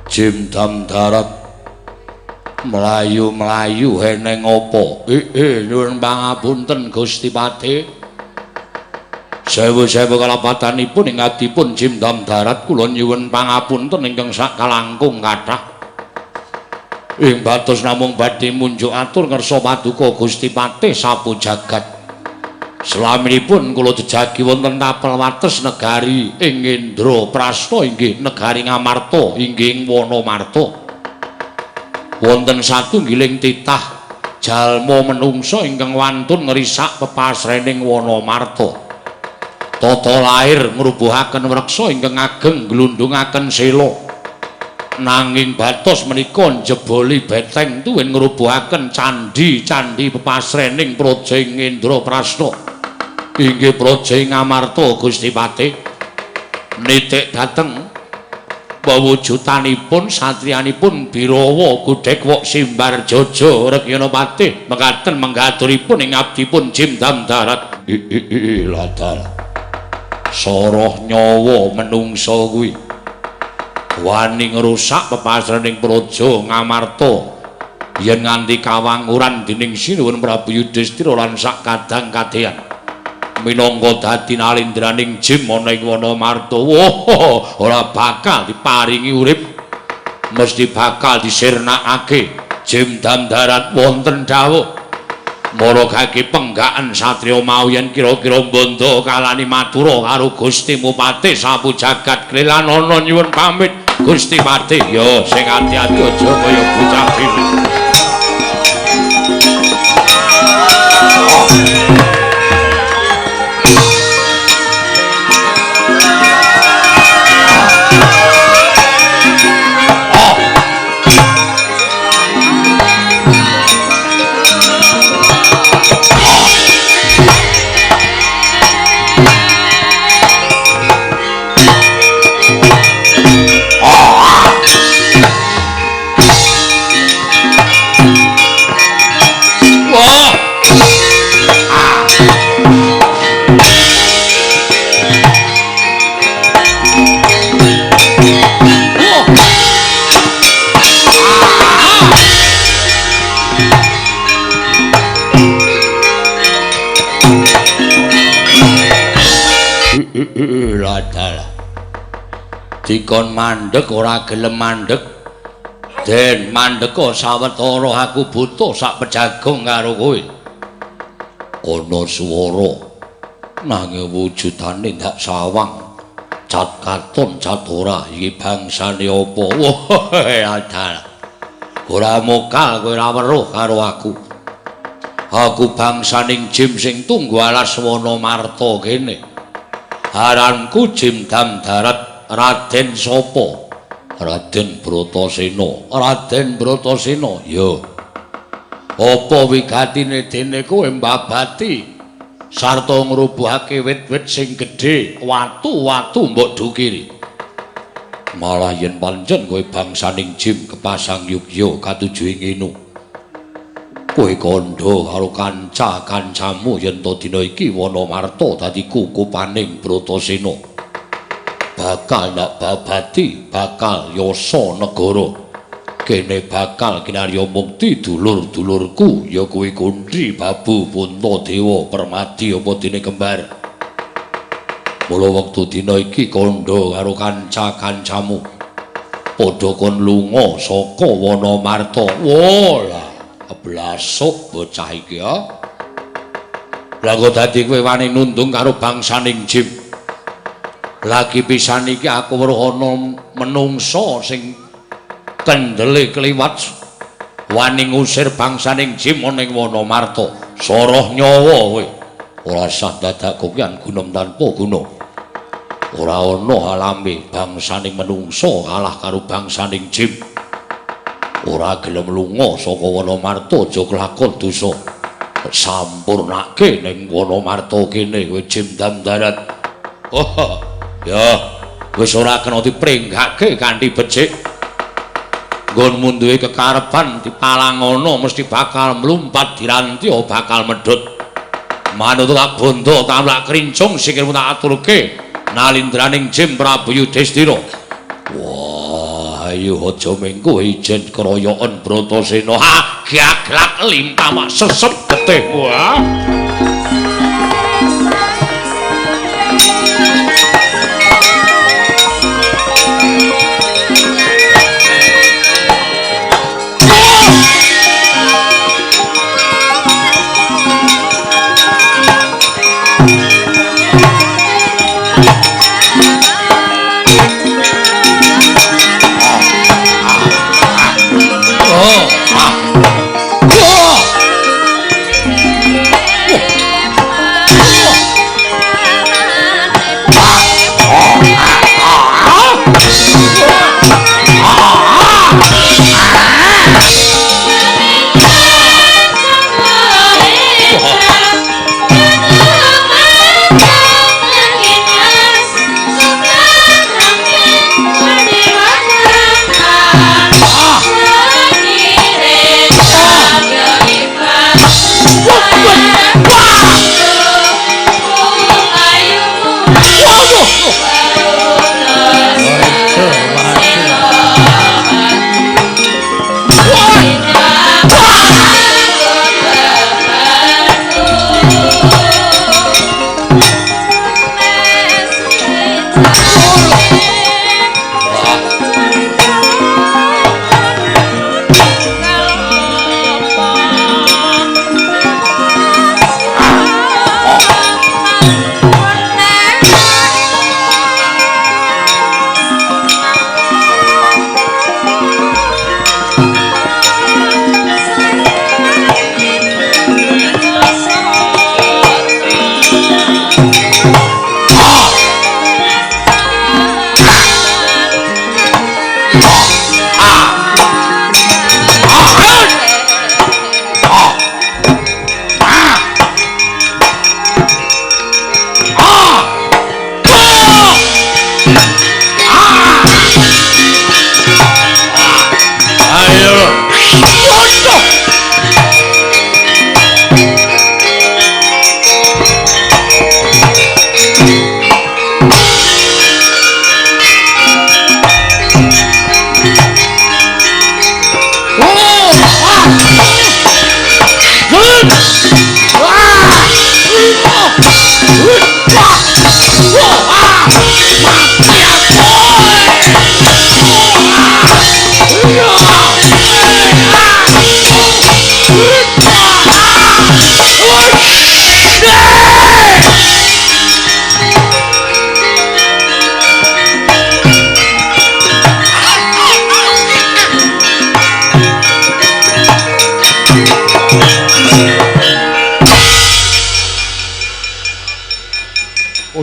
Jim Dam Darat mlayu-mlayu eneng apa? Nyuwun pangapunten Gusti Patih. Sewu-sewu kalapatanipun ing adipun Jim Dam Darat kula nyuwun pangapunten ingkang sakalangkung kathah. Ing batos namung badhe munjuk atur ngersa paduka Gusti Patih sapu jagat. Selaminipun kula jejagi wonten tapel wates negari ing Indraprasta inggih negari Ngamarta inggih Wanamarta. Wonten satunggiling titah jalma menungsa ingkang wantun ngrisak pepasrening Wanamarta. Tata lair ngrubuhaken wreksa ingkang ageng glundungaken sela. Nanging batos menika njeboli beteng tuwin ngrubuhaken candhi-candhi pepasrening praja ing Indraprasta. Inggih praja ing Ngamarta Gusti Patih. Nitik dhateng pewujudanipun satriyanipun Birawa Gudhekwok Simbar Jaja Rekyana Patih mekaten menggaturipun ing abdipun Jim Dam Darat. Ladal. Soroh nyawa menungsa kuwi wani ngrusak pepasrening praja Ngamarta yen nganti kawanguran dening Sinuwun Prabu Yudhistira lan sak kadang kadeyan minangka dadi nalendraning Jim ana ing Wanamarta. Wah, ora bakal diparingi urip, mesti bakal disirnakake. Jim Dam Darat wonten dawuh maragake penggakan satriya mau yen kira-kira mbandha kalani matura karo Gusti Mupatih sapu jagat. Klelanana nyuwun pamit Gusti Patih. Ya sing ati-ati aja kaya bocah cilik. Ladalah. Dikon mandek ora gelem mandek. Den mandeka sawetara aku butuh sak pejagong karo kowe. Ana swara nanging wujudane ndak sawang. Cat katon cat ora iki bangsane apa? Wah, ladalah. Ora mokal kowe ora weruh karo aku. Aku bangsaning Jim sing tunggu alas Wanamarta kene. Aranku Jim Dam Darat. Raden sapa? Raden Bratasena. Raden Bratasena. Ya. Apa wigatine dene kowe mbabati sarta ngrubuhake wit-wit sing gedhe, watu-watu mbok dukiri. Malah yen pancen kowe bangsaning Jim kepasang yugya katuju ing ngene. Kowe kandha karo kanca-kancamu yen to dina iki Wanamarta dadi kukupaning Bratasena. Bakal ndak babati, bakal yasa negara. Kene bakal kinarya mukti dulur-dulurku ya kuwi Kunthi, Babu, Puntadewa, Permadi apa dene kembar. Mula wektu dina iki kandha karo kanca-kancamu padha kon lunga saka Wanamarta. Wah, blasuk bocah iki ya. Lah kok dadi kowe wani nundung karo bangsaning Jim. Lagi pisan iki aku weruh ana menungsa sing kendele kliwat wani ngusir bangsaning Jim ana ing Wanamarta. Soroh nyawa kowe. Ora sah dadak kokian gunem tanpa guna. Ora ana alame bangsaning menungsa kalah karo bangsaning Jim. Ora gelem lunga saka Wanamarta aja kelakon dosa. Sampurnake ning Wanamarta kene kowe Jim Dam Darat. Oh, ya wis ora kena dipringgake kanthi becik. Nggonmu duwe kekarepan dipalangono mesti bakal mlumpat dirantya bakal medhot. Manut tak bondo tamlak krincung sikilmu tak aturke. Nalindraning Jim Prabu Yudhistira. Wah, ayo aja mengko ijen kroyoken Bratasena. Ha, gaglak limpah sesep getih. Wah.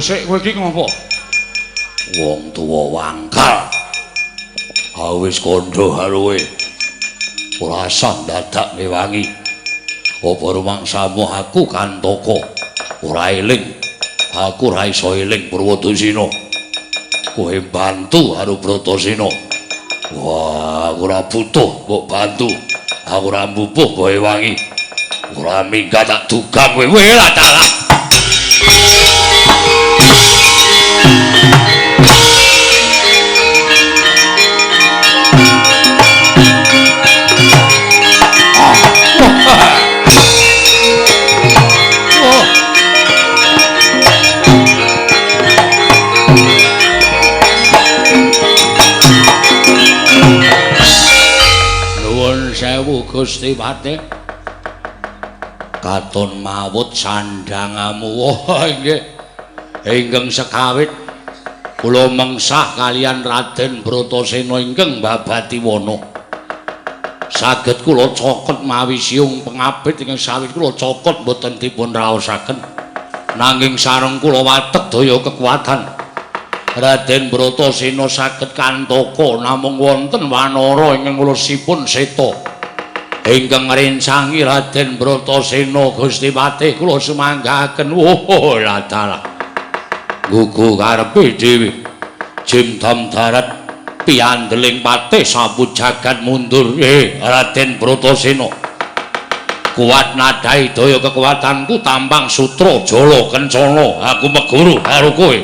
Sik kowe iki ngopo? Wong tuwa wangkal. Ha wis kandha karo kowe. Ora usah dadak ngewangi. Apa rumangsamu aku kantaka? Ora eling. Aku ora iso eling Purwadasina. Kowe bantu karo Bratasena. Wah, aku ora butuh mbok bantu. Aku ora mbubuh kowe wangi. Ora minggat tak dugang kowe. Weh lah dalah. Gusti Patih katon mawut sandhangamu. Wah nggih, ingkang sekawit kula mengsah kalian Raden Bratasena ingkang mbabati wana. Saged kula cokot mawi siung pengabit ingkang sawit kula cokot mboten dipun raosaken. Nanging sareng kula watek daya kekuatan Raden Bratasena saged kantaka namung wonten wanara ingkang ulosipun seta. Ingkang ngrencangi Raden Bratasena Gusti Patih kula sumanggaken. Oh lah dalah. Gugu karepe dhewe. Jim dam darat piandeling patih sapu jagat mundur. Raden Bratasena. Kuat nadai daya kekuatanku tampang sutra jala kencana. Aku meguru karo kowe.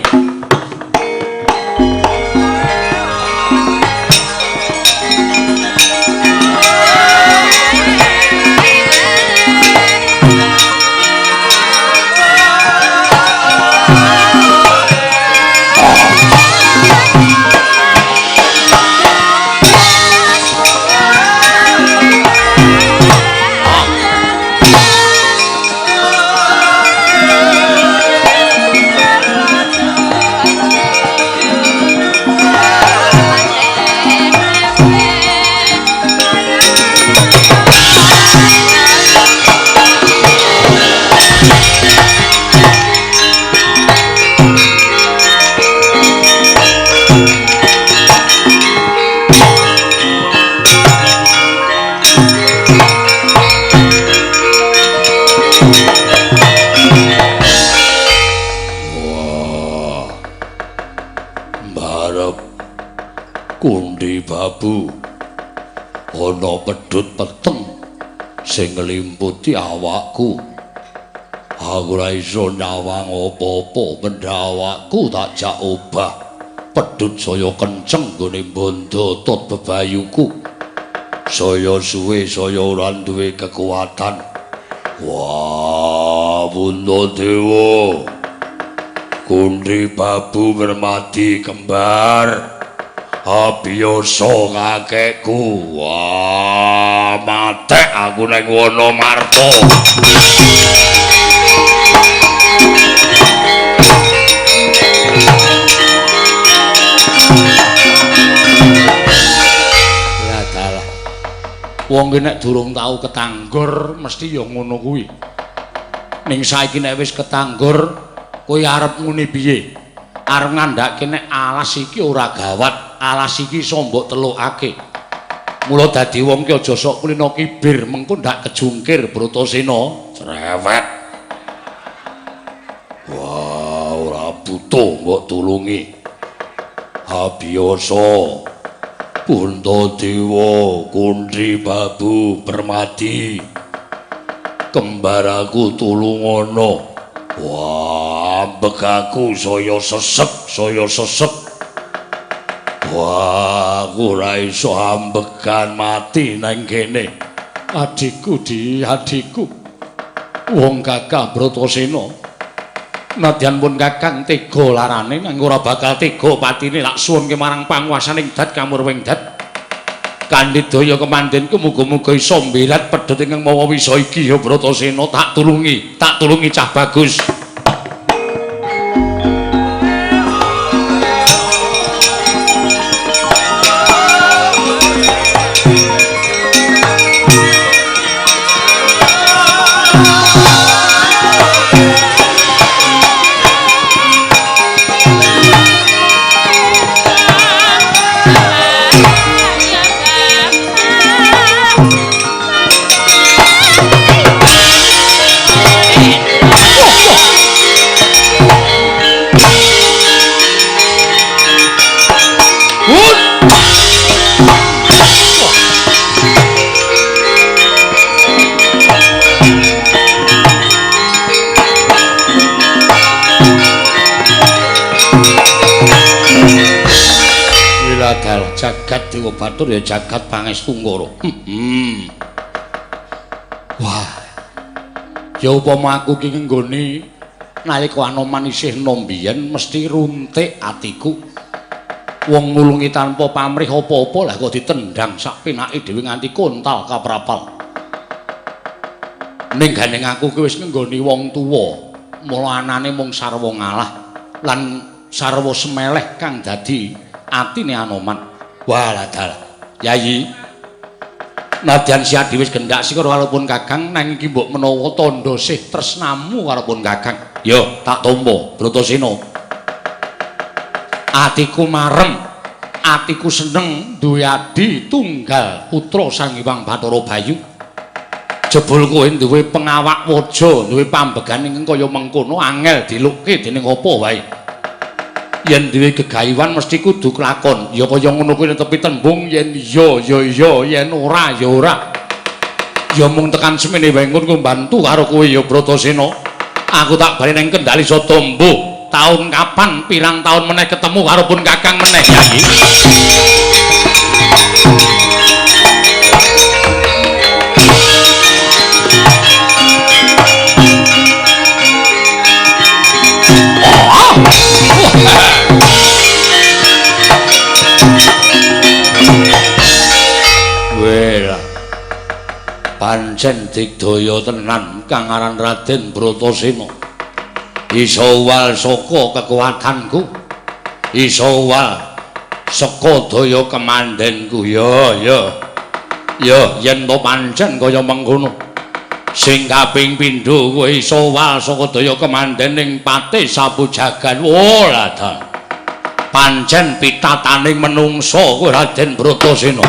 Kundi Babu, ana pedhut peteng sing nglimputi awakku. Aku ora iso nyawang apa-apa, mendha awakku tak jak obah. Pedhut saya kenceng nggone bondo tot bebayuku. Saya suwe saya ora duwe kekuatan. Wah, Puntadewa. Kundi Babu Mermadi kembar. Abiyasa kakekku. Wah, matek aku ning wana marta. Ya dalah. Wong ki nek durung tau ketanggor mesti ya ngono kuwi. Ning saiki nek wis ketanggor kowe arep ngene piye? Arep ngandhake nek alas iki ora gawat, alas iki iso mbok telukake. Mula dadi wong ki aja sok kulino kibir, mengko ndak kejungkir Bratasena. Cerewet. Wah, ora butuh mbok tulungi. Abiyasa. Puntadewa, Kundi Babu Permadi. Kembar aku tulungono. Wah, ambek aku saya sesek, saya sesek. Wah, aku ora iso ambekan mati nang kene. Adikku, di adikku. Wong gagah Bratasena. Nadyan pun kakang tega larane nang ora bakal tega patine lak suwunke marang panguwasaning dat kamurwing dat. Kanthi daya kemandenku muga-muga iso mbelat pedhot ingkang mawa wisa iki ya Bratasena, tak tulungi cah bagus. Jagat Dewa Batur ya jagat Pangestu Ngara. Wah. Ya upama aku ki nggone nalika Anoman isih enom biyen mesti runtik atiku. Wong nulungi tanpa pamrih apa-apa lah kok ditendang sak penake dhewe nganti kontal kaprapal. Ning gandeng aku ki wis nggoni wong tuwa, mula anane mung sarwa ngalah lan sarwa semeleh kang dadi atine Anoman. Wah, dalah. Yayi. Nadyan Siadi wis gendak sikor walaupun Kakang nang iki mbok menawa tandha sih tresnamu karo pun Kakang. Yo, tak tampa, Bratasena. Atiku marem, atiku seneng duwe adi tunggal putra Sang Hyang Bathara Bayu. Jebul kowe duwe pengawak waja, duwe pambegan ingkang kaya mengkono angel dilukke dening apa wae. Yen duwe gegayuhan mesti kudu kelakon. Ya kaya ngono kuwi netepi tembung yen iya ya iya, yen ora ya ora. Ya mung tekan semene wae ngono mbantu karo kowe ya Bratasena. Aku tak bali nang Kendali Satombo. Taun kapan pirang taun meneh ketemu karo pun Kakang meneh Yayi. Wela. Pancen digdaya tenan kang aran Raden Bratasena. Iso wal saka kekuatanku. Iso wal saka daya kemandenku. Ya, ya. Ya, yen to pancen kaya mengkono. Sing kaping pindho kowe iso wal saka daya kemandening patih sapujagan. Oh, lah. Pancen pitataning menungsa kowe Raden Bratasena.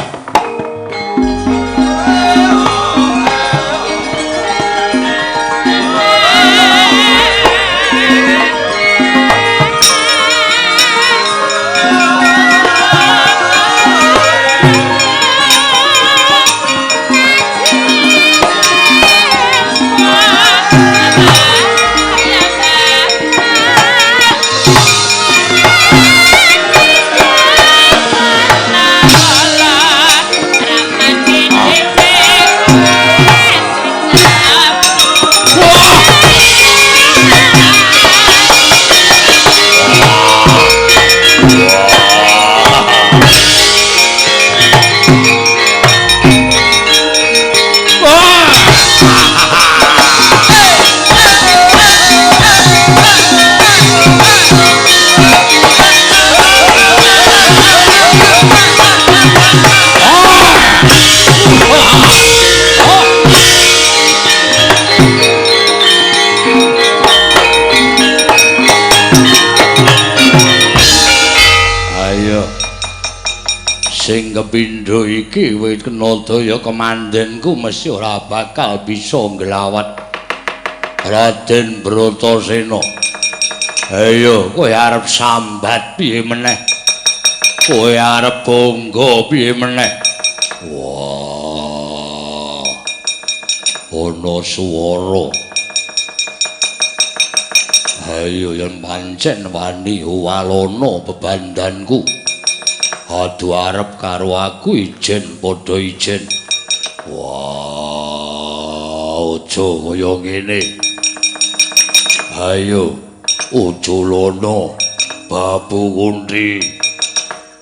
Sing kepindho iki wis kena daya kemandenku mesti ora bakal bisa nglawat Raden Bratasena. Ayo kowe arep sambat piye meneh? Kowe arep bangga piye meneh? Wah. Ana swara. Ayo yen pancen wani walana bebandanku. Adu arep karo aku ijen padha ijen. Wah, aja kaya ngene. Ayo uculana Babu Kunti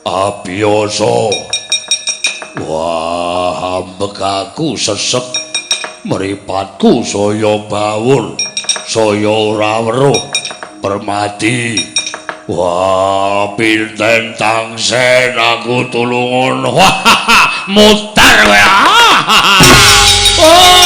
abiyasa. Wah, ambek aku sesek, mripatku saya bawur, saya ora weruh permati. Wah, pinten tangsen aku tulungun. Wah, mutar kowe. Oh.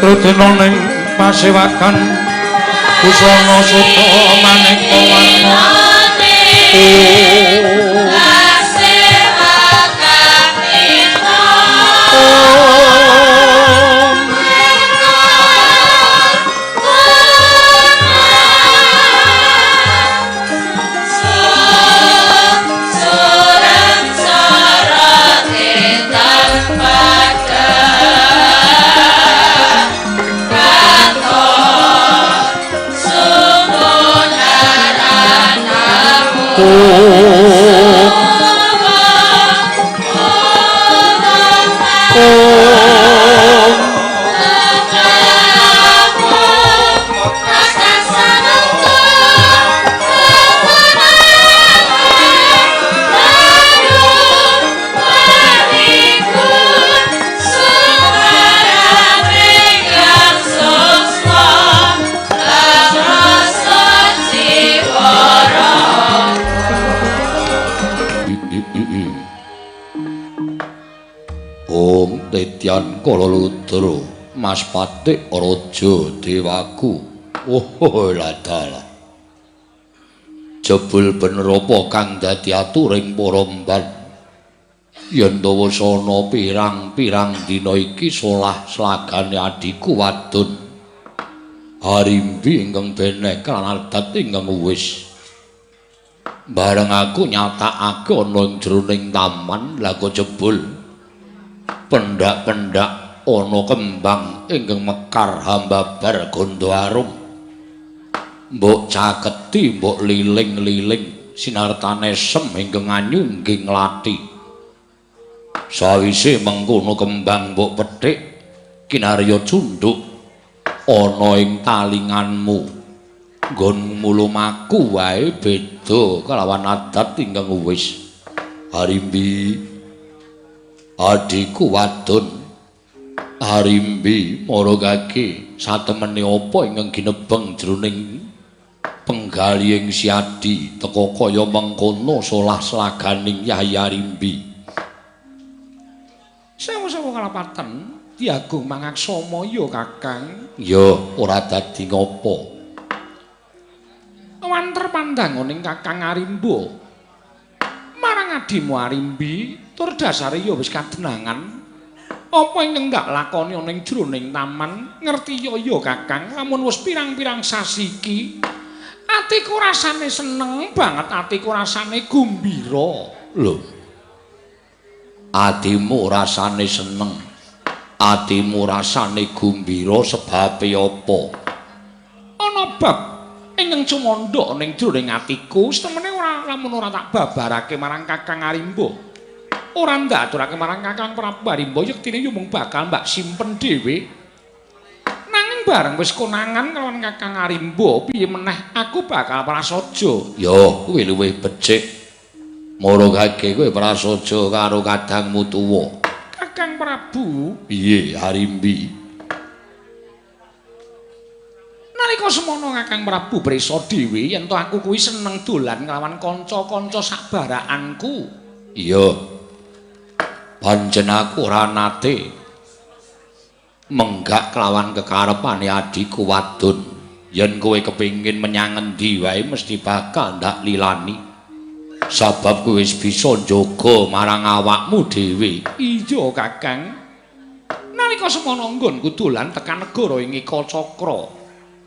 Rudena ning pasewakan busana suta maneka warna. Om Tetyan Kalaludra Mas Patik Raja Dewaku. Oh ladalah. Jebul bener apa kang dadi aturing para mban? Yen to wis ana pirang-pirang dina iki solah slagane adhiku wadon Harimbi ingkang beneh lan adat ingkang wis. Bareng aku nyatakake ana ing jroning taman, lha kok jebul pendak-pendak ana kembang ingkang mekar hambabar gandha arum. Mbok caketi, mbok liling-liling sinartane sem ingkang anyungging lathi. Sawise mengkono kembang mbok pethik kinarya cunduk ana ing talinganmu. Nggon mulumaku wae beda kelawan adat ingkang wis. Arimbi, adhiku wadon Arimbi marangake satemene apa ingkang ginebeng jroning penggalihing Siadi teka kaya mengkono solah slaganing Yayi Arimbi. Sewu-sewu kalapaten Diagung mangaksama ya Kakang. Ya ora dadi ngapa. Wanter pandangoning Kakang Arimba marang adimu Arimbi tur dasare ya wis kadenangan. Apa ingkang ndak lakoni ana ing jroning taman ngerti ya ya Kakang, lamun wis pirang-pirang sasi iki atiku rasane seneng banget, atiku rasane gumbira. Lho, atimu rasane seneng, atimu rasane gumbira sebabe apa? Ana bab ingkang cumandha ning jroning atiku setemene ora lamun ora tak babarake marang Kakang Arimba, ora ndak aturake marang Kakang Prabu Arimba, yektine yo mung bakal mbak simpen dhewe. Nanging bareng wis konangan kelawan Kakang Arimba, piye meneh aku bakal prasaja. Ya kuwi luwih becik. Marangake kowe prasaja karo kadangmu tuwa. Kakang Prabu, piye Arimbi? Nalika semono Kakang Prabu prisa dhewe yen to aku kuwi seneng dolan kelawan kanca-kanca sakbarakanku. Iya. Pancen aku ora nate menggak kelawan kekarepane adhiku wadon. Yen kowe kepengin menyang endi wae mesti bakal ndak lilani. Sabab kowe wis bisa njaga marang awakmu dhewe. Iya Kakang. Nalika semono nggonku dolan tekan negara ing Ekacakra.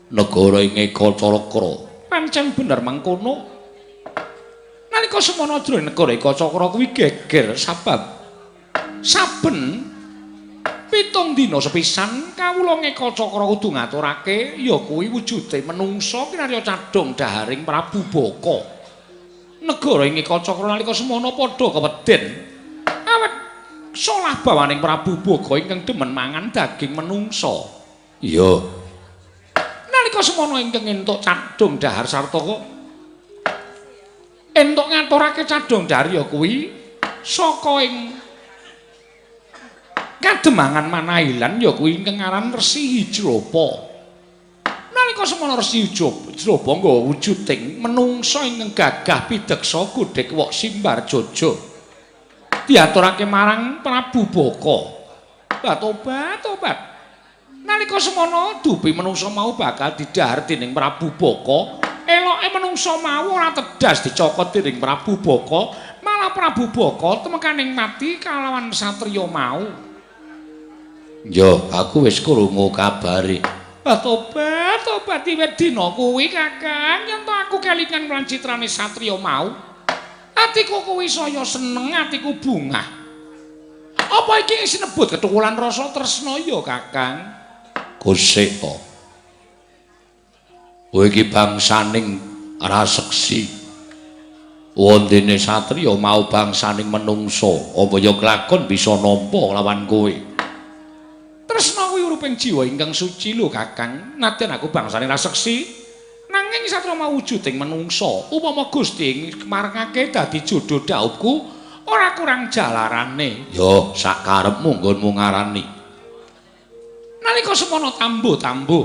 Negara ing Ekacakra. Pancen bener mengkono. Nalika semono jroning negara Ekacakra kuwi geger sabab saben 7 dina sepisan kawula Ekacakra kudu ngaturake ya kuwi wujude menungsa kinarya cadhong daharing Prabu Baka. Negara ing Ekacakra nalika semono padha keweden awet solah bawaning Prabu Baka ingkang demen mangan daging menungsa. Iya. Nalika semono ingkang entuk cadhong dahar sarta entuk ngaturake cadhong dahar ya kuwi saka ing kademangan Manahilan ya kuwi ingkang aran Resi Hijrapa. Nalika semono Resi Hijrapa nggawa wujuding menungsa ingkang gagah pideksa godhek wok simbar jojo. Diaturake marang Prabu Baka. Tobat tobat. Nalika semono dupi menungsa mau bakal didhahar dening Prabu Baka. Eloke menungsa mau ora tedas dicokot dening Prabu Baka, malah Prabu Baka temekaning mati kalawan satriya mau. Ya, aku wis krungu kabare. Tobat, tobat wiwit dina kuwi Kakang, yen to aku kelingan lan citrane satriya mau, atiku kuwi saya seneng, atiku bungah. Apa iki sinebut kethukulan rasa tresna ya Kakang? Kusik to. Kowe iki bangsaning raseksi. Wondene satriya mau bangsaning menungsa, apa ya kelakon bisa nampa lawan kowe? Tresna kuwi uruping jiwa ingkang suci lho Kakang. Nadyan aku bangsane raseksi, nanging satriya mau wujuding menungsa. Upama Gusti marengake dadi jodho dhaupku, ora kurang jalarane. Ya sak karepmu nggonmu ngarani. Nalika semono tambuh-tambuh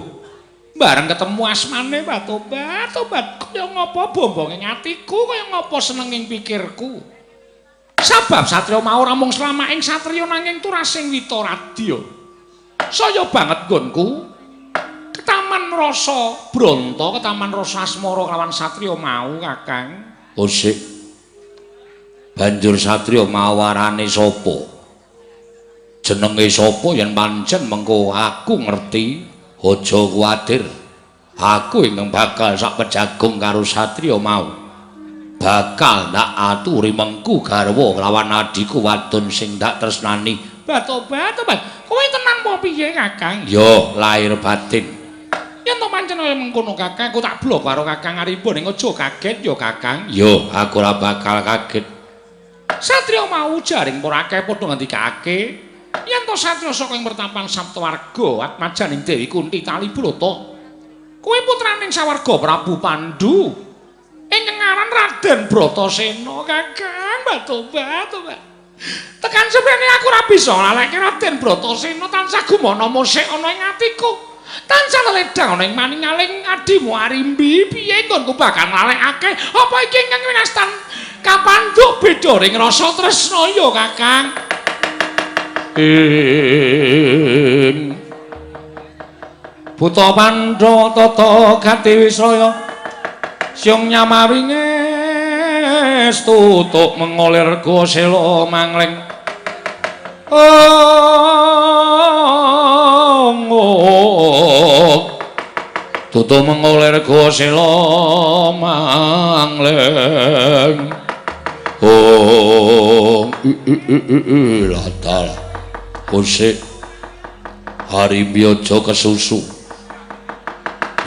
bareng ketemu asmane, tobat tobat kaya ngapa bombonge atiku, kaya ngapa senenging pikirku. Sabab satriya mau ora mung slamaking satriya nanging turasing witaradya. Saya banget nggonku ketaman rasa bronto, ketaman rasa asmara kelawan satriya mau Kakang. Osik. Banjur satriya mau arane sapa? Jenenge sapa yen pancen mengko aku ngerti, aja kuwatir. Aku ingkang bakal sak pejagung karo satriya mau. Bakal ndak aturi mengku garwa kelawan adhiku wadon sing ndak tresnani. Tobat tobat. Kowe tenan apa piye Kakang? Ya, lahir batin. Yen to pancen kaya mengkono Kakang, aku tak blok karo Kakang Arimba ning aja kaget ya Kakang. Ya, aku ora bakal kaget. Satriya mau jaring para akeh padha ngendikake yen to satriya saka ing pertapan Saptawarga atmajaning Dewi Kunti Talibrata. Kuwi putraning sawarga Prabu Pandu. Ingkang aran Raden Bratasena, Kakang. Tobat, tobat. Tekan semene aku ora bisa nglaleke Raden Bratasena, tansah gumana musik ana ing atiku. Tansah leledang ana ing maningaling adimu Arimbi, piye nggonku bakal nglalekake apa iki ingkang winastan kapandhuk beda ring rasa tresna ya, Kakang. Ing Buta Pandhawa tata gati wisraya siung nyamawi ngestu tuk mengolir go sela mangleng. Oh, tutuk mengolir go sela mangleng. Oh, ladal kosek Harimbi aja kesusu.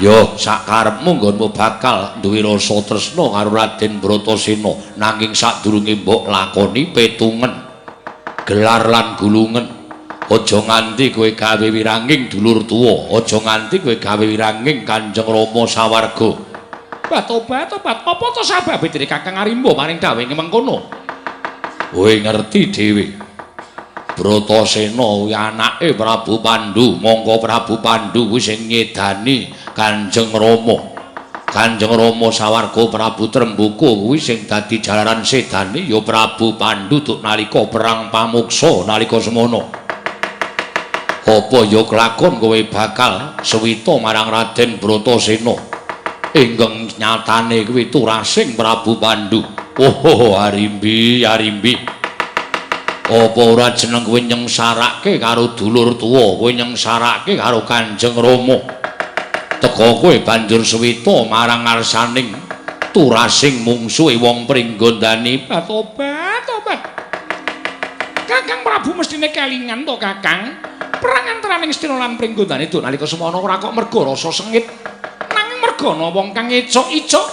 Yo sakarepmu nggonmu bakal duwe rasa tresna karo Raden Bratasena, nanging sadurunge mbok lakoni petungen gelar lan gulungen. Aja nganti kowe gawe wiranging dulur tuwa, aja nganti kowe gawe wiranging Kanjeng Rama sawarga. Tobat, tobat, apa to sababe dene Kakang Arimba maring dawuhe mengkono? Kowe ngerti dhewe. Bratasena kuwi anake Prabu Pandu, mongko Prabu Pandu kuwi sing nyedani Kanjeng Rama. Kanjeng Rama sawarga Prabu Tremboko kuwi sing dadi jalaran sedane ya Prabu Pandu duk nalika perang pamuksa nalika semono. Apa ya kelakon kowe bakal suwita marang Raden Bratasena ingkang nyatane kuwi turasing Prabu Pandu. Oh, Arimbi, Arimbi. Apa ora jeneng kowe nyengsarake karo dulur tuwa, kowe nyengsarake karo Kanjeng Rama. Teka kowe banjur suwita marang ngarsaning turasing mungsuhe wong Pringgondani. Tobat, tobat. Kakang Prabu mestine kelingan to, Kakang. Perang antaraning Astina lan Pringgondani duk nalika semono ora kok merga rasa sengit. Nanging merga ana wong kang ecok-icok,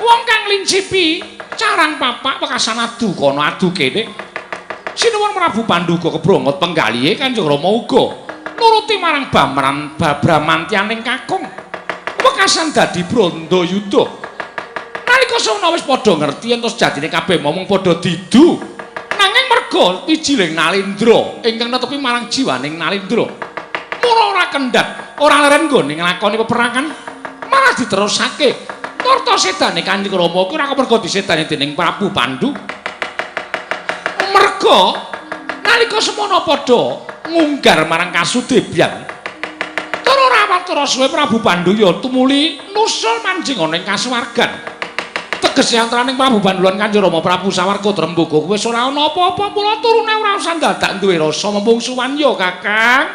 wong kang lincipi carang papak wekasan adu kono adu kene. Sinuwun Prabu Pandu uga kebrongot penggalihe Kanjeng Rama uga nuruti marang Bamran Babramantyaning kakung. Wekasan dadi Brandayuda. Nalika semono wis padha ngerti yen sejatine kabeh momong padha didu. Nanging merga wijiling Nalendra ingkang netepi marang jiwaning Nalendra. Mula ora kendhat, ora leren nggone nglakoni peperangan, malah diterusake. Turta sedane Kanjeng Rama kuwi ora merga disedani dening Prabu Pandu. Merga nalika semono padha ngunggar marang Kasudebyan. Tur ora watara suwe Prabu Pandu ya tumuli nusul manjing ana ing kasuwargan. Tegese antaraning Prabu Pandu lan Kanjeng Rama Prabu sawarga Tremboko kuwi wis ora ana apa-apa, mula turune ora usah dadak duwe rasa memungsuhan ya, Kakang.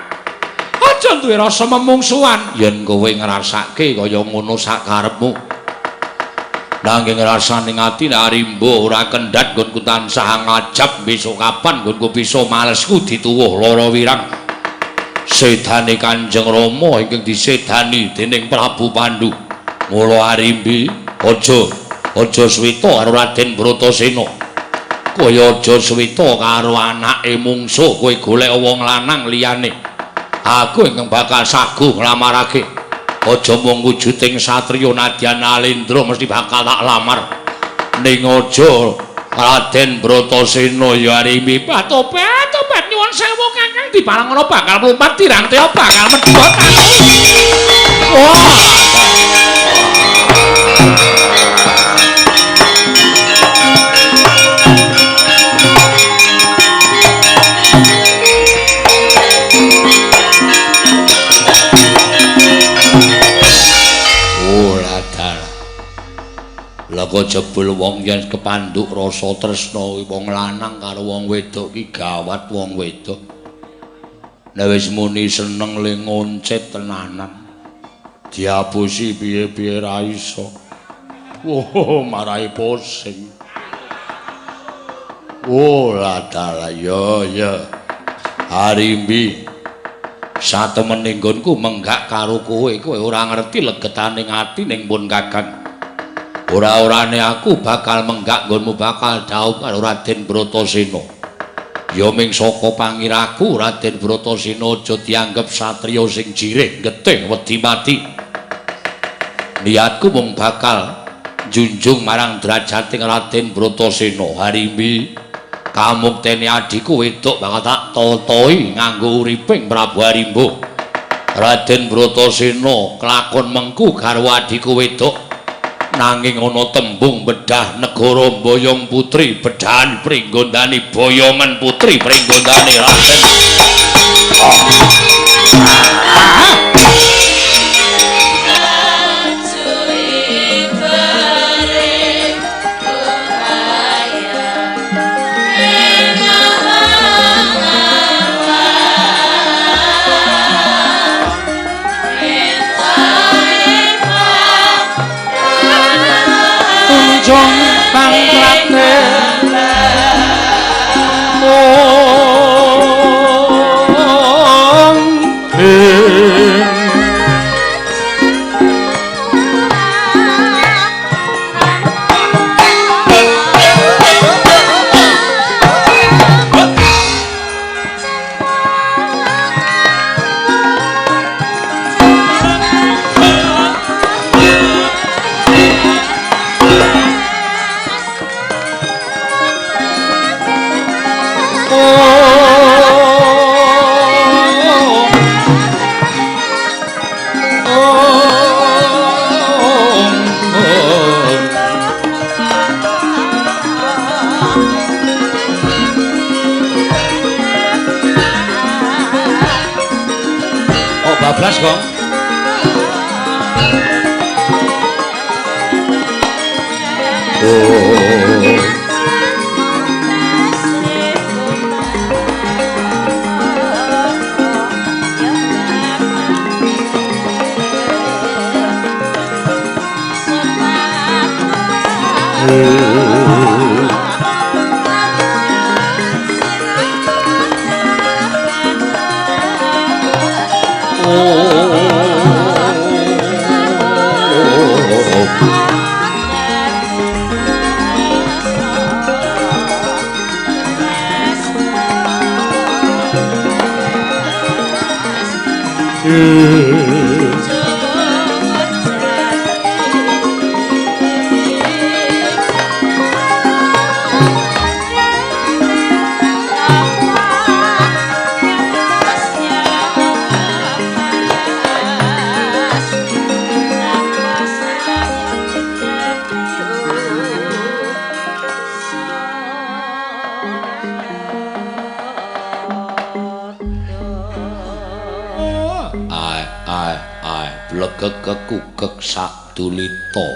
Aja duwe rasa memungsuhan. Yen kowe ngrasake kaya ngono sakarepmu. Nanging rasane ati Arimba ora kendhat nggonku tansah ngajab besok kapan nggonku bisa malesku dituwuh lara wirang. Sedane Kanjeng Rama ingkang disedani dening Prabu Pandu. Mula Arimbi aja aja suwita karo Raden Bratasena. Kowe aja suwita karo anake mungsuh, kowe golek wong lanang liyane. Aku ingkang bakal saguh nglamarake. Aja mung wujuding satriya nadyan Nalendra mesti bakal tak lamar. Ning aja Raden Bratasena ya Arimbi. Tobat, tobat, nyuwun sewu Kakang, diparang ana bakal mlumpat dirantya bakal medhot aku. Wah. Kok jebul wong yen kepanduk rasa tresna wong lanang karo wong wedok ki gawat wong wedok. Nek wis muni seneng le ngoncet tenanan. Diapusi piye-piye ra iso. Oh, marai pusing. Oh, ladala ya ya. Arimbi satemene nggonku menggak karo kowe, kowe ora ngerti legetane ati ning pun Kakang. Ora-orane aku bakal menggak nggonmu bakal dhaup karo Raden Bratasena. Ya ming saka pangiraku Raden Bratasena aja dianggep satriya sing jirih getih wedi mati. Niatku mung bakal njunjung marang drajating Raden Bratasena. Harimbi kamuktene adhiku wedok bakal tak totoi nganggo uriping Prabu Harimba. Raden Bratasena kelakon mengku garwa adhiku wedok, nanging ana tembung bedah negara mboyong putri bedahan Pringgondani boyongan putri Pringgondani Raden. Tunjung pangkrate mung Bablas kok. Kekukek sadulita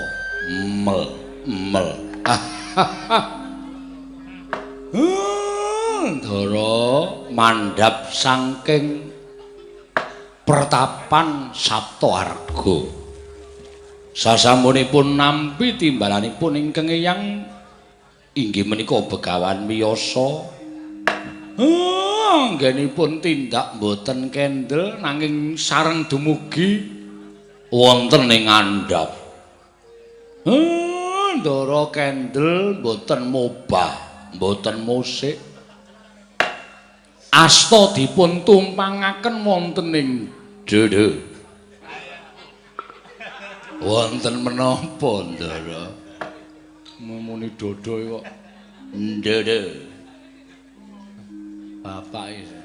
mel mel. Ndara mandhap saking pertapan Saptaarga. Sasampunipun nampi timbalanipun ingkang eyang inggih menika Begawan Wiyasa. Anggenipun tindak mboten kendel nanging sareng dumugi wonten ing ngandhap. Ndara kendel mboten mobah, mboten musik. Asta dipun tumpangaken wonten ing dada. Wonten menapa, Ndara? Muni dada kok ndada. Bapak iki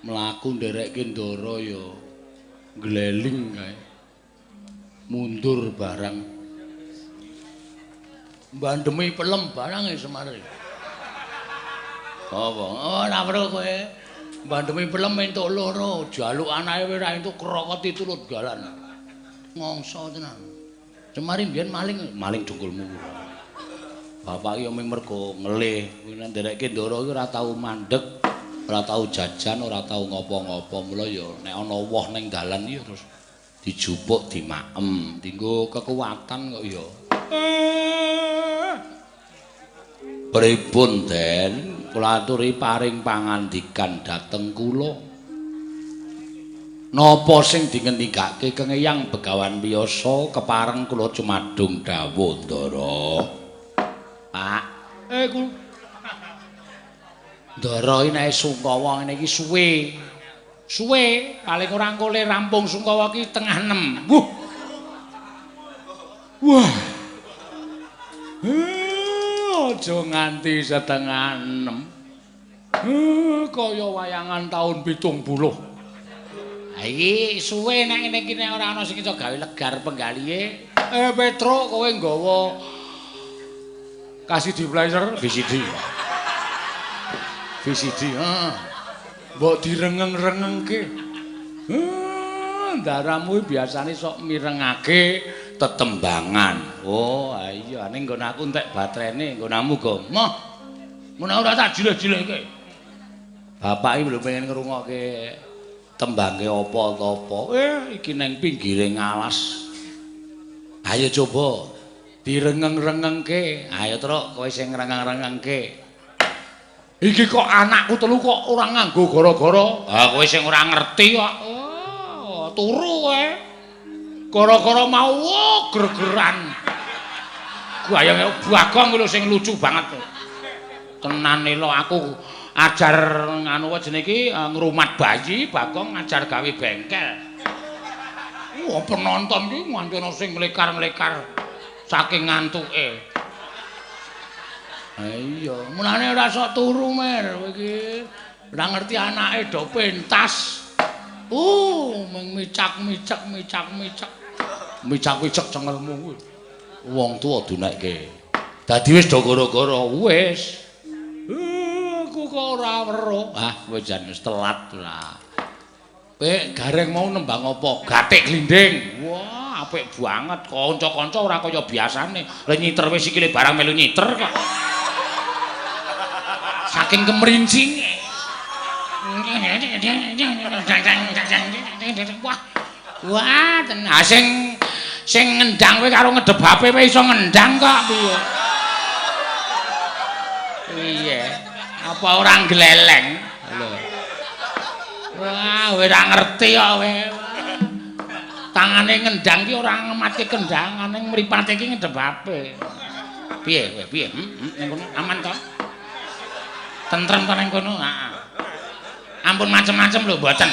mlaku nderekke Ndara ya gleling kae. Mundur barang. Bandemi pelem barang e Semar. Apa? Ora perlu kowe. Bandemi pelem entuk loro, jaluk anake ora entuk krokoti turut galan. Ngongso tenan. Semari mbiyen maling, maling dengkulmu. Bapak iki mung mergo ngelih, kuwi nek nderekke Ndara iki ora tau mandeg, ora tau jajan, ora tau ngopo-ngopo. Mula ya nek ana woh ning dalan iki terus dijupuk dimaem, dinggo kekuatan kok ya. Pripun, Den? Kula aturi paring pangandikan dhateng kula. Napa sing dingendikake Kang Eyang Begawan Wiyasa kepareng kula cumadung dawuh, Ndara. Pak, kula Ndara iki nek sungkawa ngene iki suwe. Suwe, paling ora engko le rampung sungkawa iki 5:30. Wuh. Wah. Aja nganti 5:30. Kaya wayangan taun 70. Ha iki suwe nek ngene iki nek ora ana sing iso gawe legar penggalihe. Petruk kowe nggawa KCD player VCD. VCD, heeh. Mbok direngeng-rengengke. Ndaramu biasane sok mirengake tetembangan. Oh, iya ning nggon aku entek baterene, nggonamu go. Moh. Mun ora tak jileh-jilehke. Bapak iki lho pengen ngrungokke tembange apa ta apa. Iki ning pinggire ngalas. Ayo coba direngeng-rengengke. Ayo Truk, kowe sing ngrengeng-rengengke. Iki kok anakku telu kok ora nganggo gara-gara. Ah kowe sing ora ngerti kok. Oh, turu kowe. Gara-gara mau gregeran. Gayeng Bagong lho sing lucu banget. Tenan lho aku ajar nganu jenenge iki ngrumat bayi, Bagong ngajar gawe bengkel. Wah, penonton iki nganti ana sing mlekar-mlekar saking ngantuke. Ha iya, mulane ora sok turu Mer kowe iki. Ora ngerti anake do pentas. Mung micak-micak micak-micak. Micak-micak cengelmu kuwi. Wong tuwa dunekke. Dadi wis do gara-gara wis. Aku kok ora weruh. Ah, kowe jan wis telat lah. Pek Gareng mau nembang apa? Gatik glinding. Wah, apik banget. Kanca-kanca ora kaya biasane. Lah nyiter wis sikile barang melu nyiter kok. Saking kemrincinge. Wah. Wah, tenan sing sing ngendang kowe karo ngedep HP kowe iso ngendang kok piye? Piye? Apa ora gleleng? Lho. Wah, kowe ora ngerti kok kowe. Tangane ngendang ki ora ngematke kendangan, ning mripate ki ngedep HP. Piye kowe? Piye? Ning kono aman to? Tentrem to ning kono? Heeh. Ampun macem-macem lho mboten.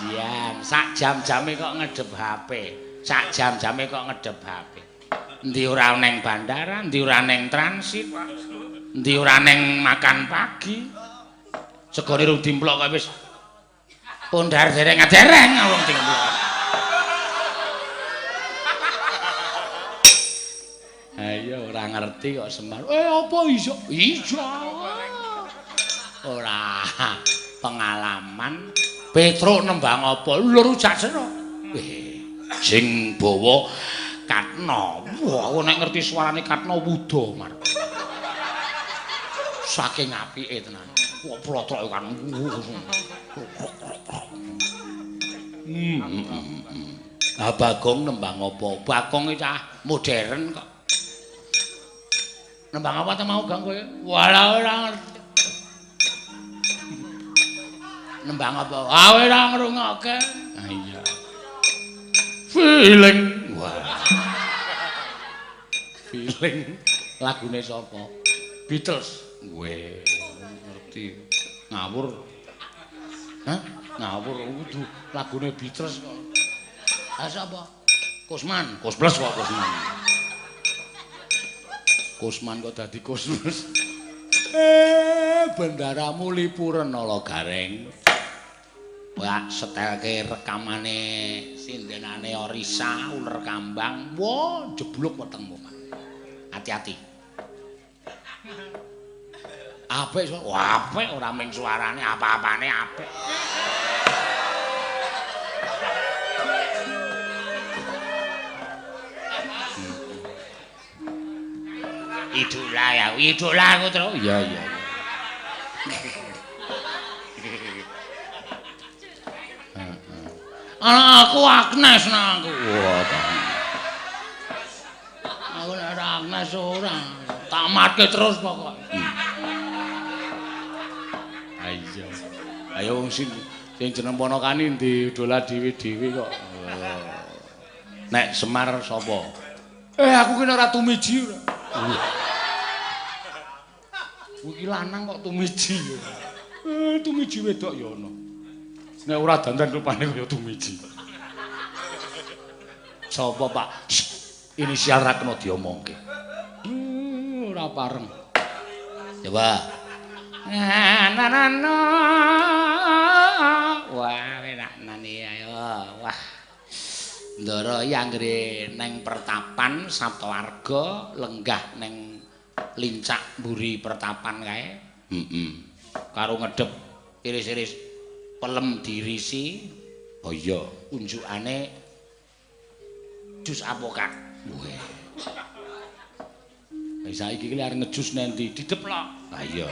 Jian, sak jam-jame kok ngedep HP. Sak jam-jame kok ngedep HP. Endi ora neng bandara, endi ora neng transit, endi ora neng makan pagi. Segone rung dimplok kok wis pundar dereng adereng wong dimplok. Ayo ora ngerti kok Semar. Apa iso? Iso. Ora pengalaman. Petruk nembang apa? Lho rujak sera. Sing bawa Katno. Wah, aku nek ngerti suarane Katno wuda, Mar. Saking apike tenan. Kok plotrok kan. Ah Bagong nembang apa? Bagong iki cah modern kok. Nembang apa ta mau Gang kowe? Walah ora ngerti. Nembang apa? Ah ora ngrungokke. Ah iya. Feeling. Wah. Feeling lagune sapa? Beatles. Weh, ngerti. Ngawur. Hah? Ngawur kudu lagune Beatles kok. Ah sapa? Kusman. Kusbles kok Kusman. Kusman kok dadi Kusbles. Bendaramu lipuren ala Gareng. Wah, setelke rekamane sindenane Orisa uler kambang. Wah, jeblok wetengmu. Hati-hati. Apik, wah apik ora mung suarane, apa-apane apik. Idola ya, idola aku terus. Iya, iya. Aku Agnes nang aku. Wah, aku nek ora Agnes ora. Tak matke terus pokoke. Ayo. Ayo wong sing jeneng ponakane ndi idola dhewe-dhewe kok. Nek Semar sapa? Aku ki ora tumiji ora. Kuwi ki lanang kok tumiji. Tumiji wedok ya ana. Nek ora dandan rupane kaya tumiji. Sapa, Pak? Inisial ra kena diomongke. Ora pareng. Coba. Na na na. Wah, enak nani ayo. Wah. Ndara iki anggere neng pertapan Saptawarga lenggah neng lincak mburi pertapan kae. Heeh. Karo ngedep iris-iris pelem dirisi. Oh iya, unjukane jus apokat. Weh. Lah saiki iki arep ngejus nanti dideplok. Ha iya.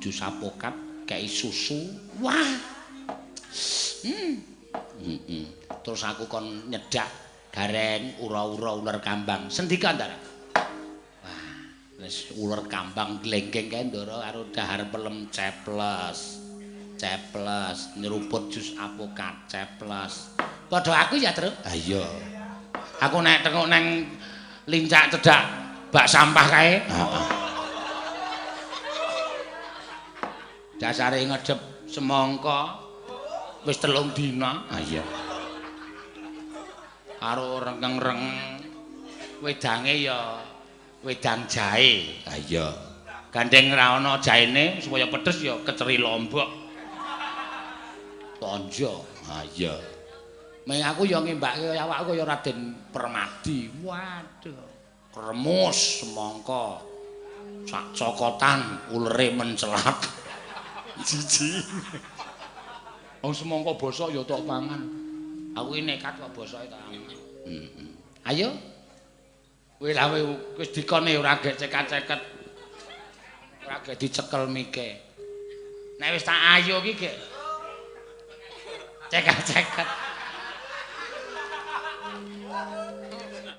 Jus apokat kei susu. Wah. Heeh. Terus aku kon nyedak gareng ura-ura uler kambang. Sendika, Ndara. Wah, wis uler kambang glenggeng kae Ndara karo dahar pelem ceples. Ceples nyeruput jus apokat ceples. Padha aku ya, Truk. Ha iya. Aku nek tengok neng lincak cedhak bak sampah kae. Heeh. Dasare ngedep semangka wis 3 dina. Ha iya. Karo rengeng-reng wedange ya wedang jahe. Ha iya. Gandeng ra ana jaene supaya pedes ya keceri lombok. Tonjo. Ha iya. Meng aku ya ngembake awakku kaya Raden Permadi. Waduh. Kremus semangka. Sak cokotan ulere mencelat. Jijik. Wong semangka bosok ya tok pangan. Aku iki nekat kok bosoke tak. Heeh. Ayo. Kowe lah wis dikone ora gek cekat-ceket. Ora gek dicekel mike. Nek wis tak ayo iki gek cekat-ceket.